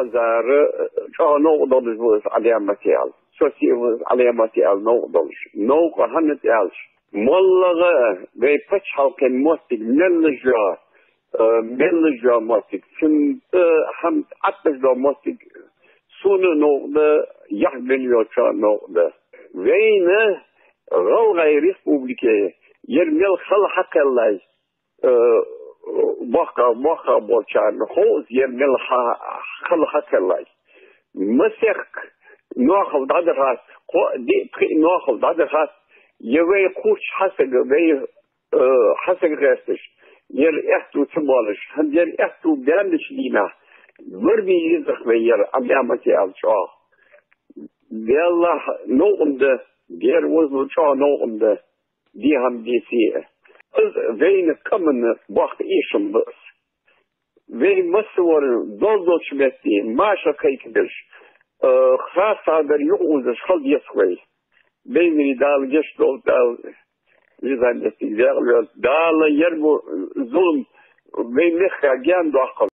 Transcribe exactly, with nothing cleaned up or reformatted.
Зара чӀоагӀа новкъа долаш ва из Ӏаламате аьлча. Со сиа ва из Ӏаламате аьлча новкъа долаш. Новкъа хӀана аьлча, моллагӀа вай паччахьалкхен моттиг мел лажа, э, мел лажа моттиг, цун, э, хӀама Ӏатташ дола моттиг сона а новкъа да, яхь мел йолчоа а новкъа да. Вайна ГӀалгӀай республике ер мел хала хьакхеллай, э, боккха, боккха болчарна ховш, ер мел ха-, хала хьакхеллай. Масех ноахал дӀадахац, кхо-, диъ-пхиъ ноахал дӀадахац, е вай кхувш хьасага, вай, э, хьасага гӀерташ, ер аьттув ца болаш, хӀанз ер аьттув баьннача дийнахьа, барби езах вай ер, Ӏаламате аьлча чӀоагӀа. Валлахь, новкъа да, дера возал чӀоагӀа новкъа да. Дехьа-м деций. Из вайна къаман боккха эшам ба из. Вай массавар долдолча метте маша кхайкадеш, э, харцахьа дар юкъе узаш хила деза вай. Вайнари Дала гешт долда, Дала везан меттиг декъала йойла. Дала ер бу зулам вай мехка гаьна доаккхалда.